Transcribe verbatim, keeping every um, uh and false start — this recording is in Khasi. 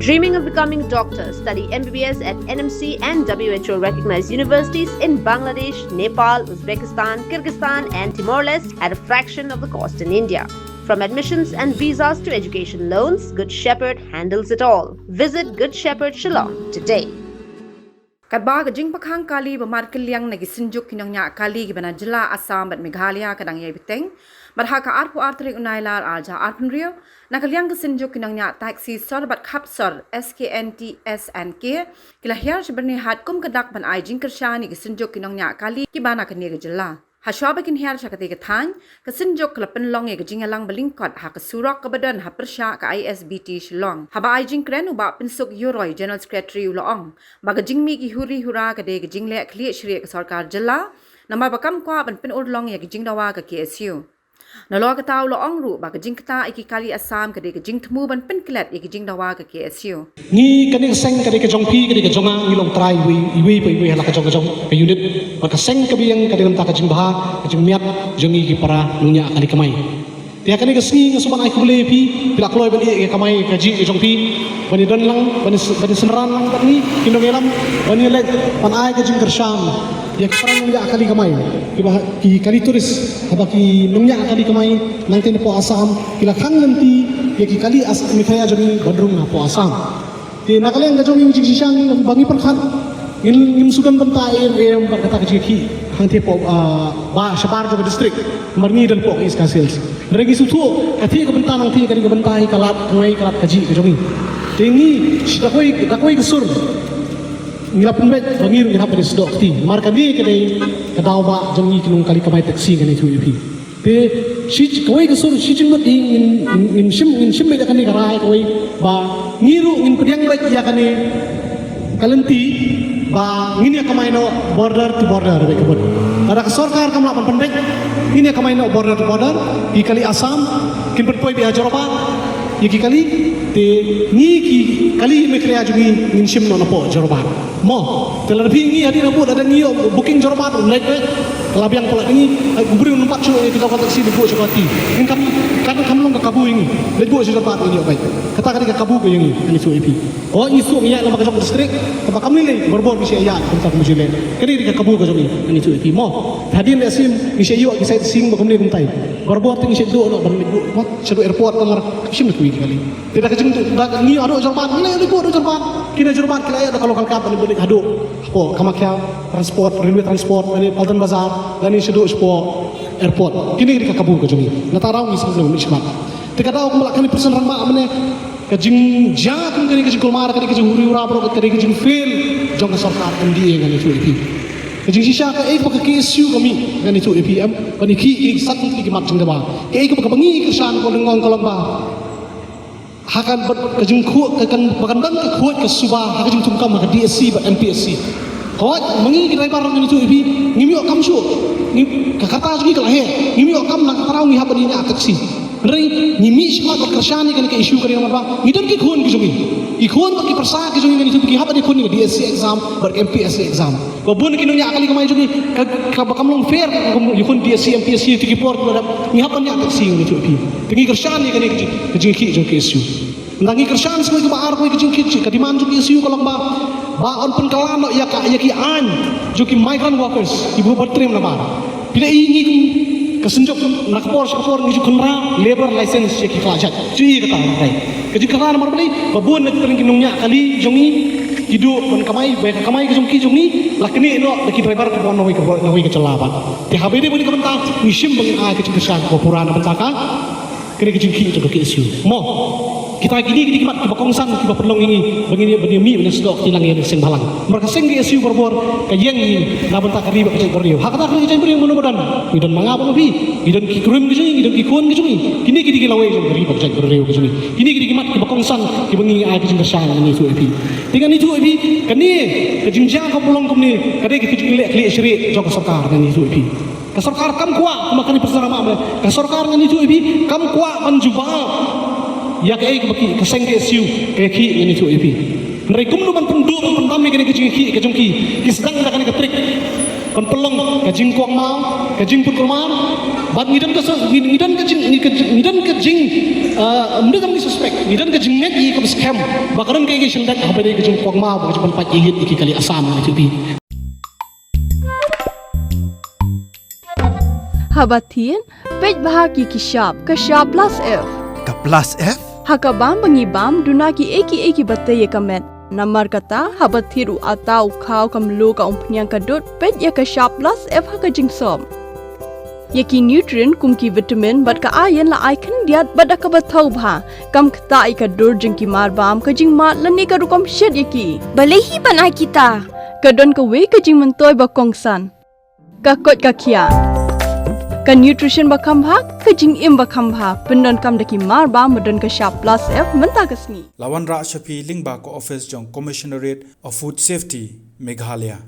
Dreaming of becoming a doctor? Study M B B S at N M C and W H O recognized universities in Bangladesh, Nepal, Uzbekistan, Kyrgyzstan, and Timor Leste at a fraction of the cost in India. From admissions and visas to education loans, Good Shepherd handles it all. Visit Good Shepherd Shillong today. Katba ka jingpyrkhang kali ba markylliang na ki synjuk ki nongñiah kali kiba na jylla Assam bad Meghalaya ka dang ïai bteng, bad ha ka arphew ar tarik u Nailar arhajar arphew hynriew, na ka liang ka synjuk ki nongñiah taxi sor bad khap sor S K N T S and K ki la hiar sha Byrnihat kum ka dak ban ai jingkyrshan ïa ki synjuk ki nongñiah kali kiba na kane ka jylla. Hashwa ba kin hiar sha katei ka thaiñ, ka synjuk ka la pynlong ïa ka jingïalang ba lyngkot ha ka surok kaba don ha pyrshah ka I S B T Shillong. Haba ai jingkren, u Bah Pynsuk Ïew Roy, General Secretary, u la ong ba ka jingmih ki huri hura ka dei ka jingleh khlieh shrieh ka sorkar jylla, namar ba kam kwah ban pynurlong ïa ka jingdawa ka K S U. Nalor kata, u la ong ruh ba ka jingktah ïa ki kali Assam ka dei ka jingthmu ban pynklet ïa ka jingdawa ka K S U. Ngi, kane ka seng ka dei ka jong phi, ka dei ka jong nga, ngi long trai iwei, iwei pa iwei ha la ka jong ka jong ka unit. Bad ka seng kaba ïeng ka dei na ka bynta ka jingbha, ka jingmiat jong ngi ki para nongñiah kali kamai. Te ha kane ka sngi nga sngewbha ban ai khublei ïa phi, phi la kloi ban ïeh ïa ka kamai kajih ka jong phi, ban ïadon lang, ban ïa, ban ïasynran lang bad ngi ki nongïalam, ban ïaleit ban ai ka jingkyrshan ïa ki para nongñiah kali kamai, kiba, ki kali tourist, haba ki nongñiah kali kamai nangtei napoh Assam ki la khang lynti ïa ki kali As-, Meghalaya jong ngi ban rung napoh Assam. Te na ka liang ka jong ngi, jingshisha ba ngi pyrkhat, ngin, ngim shu don bynta em em bad kata ka jingkhih hangtei hapoh, ah, ba shabar jong ka district, namar ngi don hapoh East Khasi Hills. Hynrei ngi sngewthuh ka thik ka bynta nangtei, ka dei ka bynta ïa ka lad, ka ngai ka lad kajih ka jong ngi. Te ngi, shi da kawei, da kawei ka sur ngi la pynbeit ba ngi ruh ngin hap ban sdok kti, namar kane ka dei ka daw ba jong ngi ki nongkali kamai taxi, ngan ïathuh ïa phi. Te shi kawei ka sur, shi jingmut hi ngin, ngin, ngin shim, ngin shim beit ïa kane ka rai kawei ba ngi ruh ngin pdiang beit ïa kane ka lynti ba ngin ïa kamai noh border to border beit ka mut. Lada ka sorkar kam lah ban pynbeit, ngin ïa kamai noh border to border, ki kali Assam kin pynpoi beit ha Jorabat ïa ki kali, te ngi ki kali Meghalaya jong ngi ngin shim noh napoh Jorabat. Mo, te lada phi, ngi hadien ba lada ngi ïoh booking Jorabat, leit beit, ka la biang palat ïa ngi, ai, u briew u nym pat shuh ïa ki jong ka taxi, leit buh sha Guwahati. Ngin kam, kan kam long ka kabu ïa ngi, leit buh sha Jorabat ngin ïoh beit. Kata ka dei ka kabu ka ïa ngi, ngan ïathuh ïa phi. Oh, ngi shu ïaid lem bad ka jong ka district, kaba kam lei lei, barabor ngi shu ïaid, kumta kumjuh lei. Ka dei ka kabu ka jong ngi, ngan ïathuh ïa phi. Mo, hadien ba ïashem ngi shu ïoh ki sightseeing ba kumne kumtai. Barabor te ngi shu duh noh ban leit buh, mo, shaduh airport, namar shim na kiwei ki kali. Te da ka jing, da ngi haduh Jorabat, ngi leit buh haduh Jorabat. Ki na Jorabat ki la ïaid da ka local cab ban leit haduh, hapoh Kamakhya, transport, railway transport, lane Paltan Bazar, lane shaduh shapoh airport. Kine ki dei ka kabu ka jong ngi. Nangta ruh ngi sngewthuh ngi shmat. Te ka daw kumba la kane person rangbah mynne, ka jingjia kum kane, ka jingkulmar kane, ka jinghuri hura baroh kane, ka jingfail jong ka sorkar M D A, ngan ïathuh ïa phi. Ka jingshisha, kaei kaba ka K S U ka mih, ngan ïathuh ïa phi em, ban ïakhih ïa ki san tylli ki mat jingdawa. Kaei kaba, kaba ngi kyrshan, ka lyngkot ka long ba ha kan, bad ka jingkhuid, ka kan, ba kan don ka khuid ka suba ha ka jingthungkam ha ka D S C bad M P S C. Hooid, ma ngi ki driver, ngan ïathuh ïa phi, ngim ïoh kam shuh. Ngi, ka kata jong ngi ka la heh, ngim ïoh kam, na kata ruh ngi hap ban ïa taxi. Hynrei ngi mih shakhmat bad kyrshan ïa kane ka issue, ka dei namar ba ngi don ki khun ki jong ngi. Ki khun bad ki pyrsa ki jong ngi, ngan ïathuh ïa phi, ki hap ban ïakhun ïa ka D S C exam bad ka M P S C exam. Ba bun ki nongñiah kali kamai jong ngi, ka, kaba kam long fair, ka kum ïakhun D S C, M P S C, ïa ki por ki ba dap, ngi hap ban ïa taxi, ngan ïathuh ïa phi. Te ngi kyrshan ïa kane ka jing, ka jingkhih jong ka K S U. Ngi kyrshan sa kawei kaba ar, kawei ka jingkhih, ka demand jong ka K S U ka long ba, ba yn pynkylla noh ïa ka, ïa ki aiñ jong ki migrant workers, kiba bad trei na bar. Phi la i, ngi kum ka synjuk, na ka por sha ka por ngi ju kynra labour license ïa ki khlad jait. Ju i kata, right. Ka jingkynra namar balei? Ba bun na ki nongñiah kali jong ngi ki duh ban kamai, ba ka kamai ka jong ki jong ngi la knieh noh da ki driver kiba wan nawei ka, nawei ka jylla pat. Te haba ïadei bad kane ka bynta, ngi shim ba ngin ai ka jingkyrshan kaba pura na bynta ka, kane ka jingkhih jong ka K S U. Mo, kita kine, kine ki mat kiba kongsan kiba pynlong ïa ngi ba ngin ïa, ba ngin ïa mih ban sdok kti lang ïa ka seng bhalang. Namar ka seng K S U barabor ka ïeng ïa ngi na bynta ka ri bad ka jaitbynriew. Ha kata ka ri ka jaitbynriew, mano ba don? Ngi don ma nga bad ma phi. Ngi don ki kurim ki jong ngi, ngi don ki khun ki jong ngi. Kine ki dei ki lawei jong ka ri bad ka jaitbynriew ka jong ngi. Kine ki dei ki mat kiba kongsan kiba ngi ai ka jingkyrshan, ngan ïathuh ïa phi. Te ngan ïathuh ïa phi, kane ka jingjia kaba long kumne ka dei ka jingleh khlieh shrieh jong ka sorkar, ngan ïathuh ïa phi. Ka sorkar kam kwah, kumba kane person rangbah mynne, ka sorkar, ngan ïathuh ïa phi, kam kwah ban jubab ïa kaei kaba ki, ka seng K S U ka ïakhih, ngan ïathuh ïa phi. Hynrei kumno ban pynduh, ban pyndam ïa kane ka jingïakhih ka jong ki, ki sdang da kane ka trick. Kan pynlong ka jingkwah maw, ka jingpynkulmar. Bad ngi don ka sus-, ngi, ngi don ka jing, ngi ka jing, ngi don ka jing, ah, ym don ka jing suspect, ngi don ka jingngeit ïa ka ba skhem ba ka don ka jingshynrang haba dei ka jingkwah maw, ba ka jingpynpait ïa ki kali Assam ngi tu bi. Haba thied, peit bha ki ki shap, ka shap plus F. Ka plus F? Ha ka bam ba ngi bam, duna ki ei ki ei ki ba tei ïa ka met. Namar kata, haba thied u ata u khaw ka mluh ka umphniang ka dud, peit ïa ka shap plus F ha ka jingsop. Ïa ki nutrient kum ki vitamin bad ka iron la ai khyndiat bad da kaba thaw bha. Kam ktah ïa ka dur jong ki mar bam, ka jingmad lane ka rukom shet ïa ki. Balei hi ban ai kita? Ka don kawei ka jingmyntoi ba kongsan. Ka koit ka khiah. Ka nutrition ba kham bha, ka jingim ba kham bha. Pyndonkam da ki mar bam ba don ka shap plus F mynta ka sngi. La wanrah sha phi lyngba ka office jong Commissionerate of Food Safety, Meghalaya.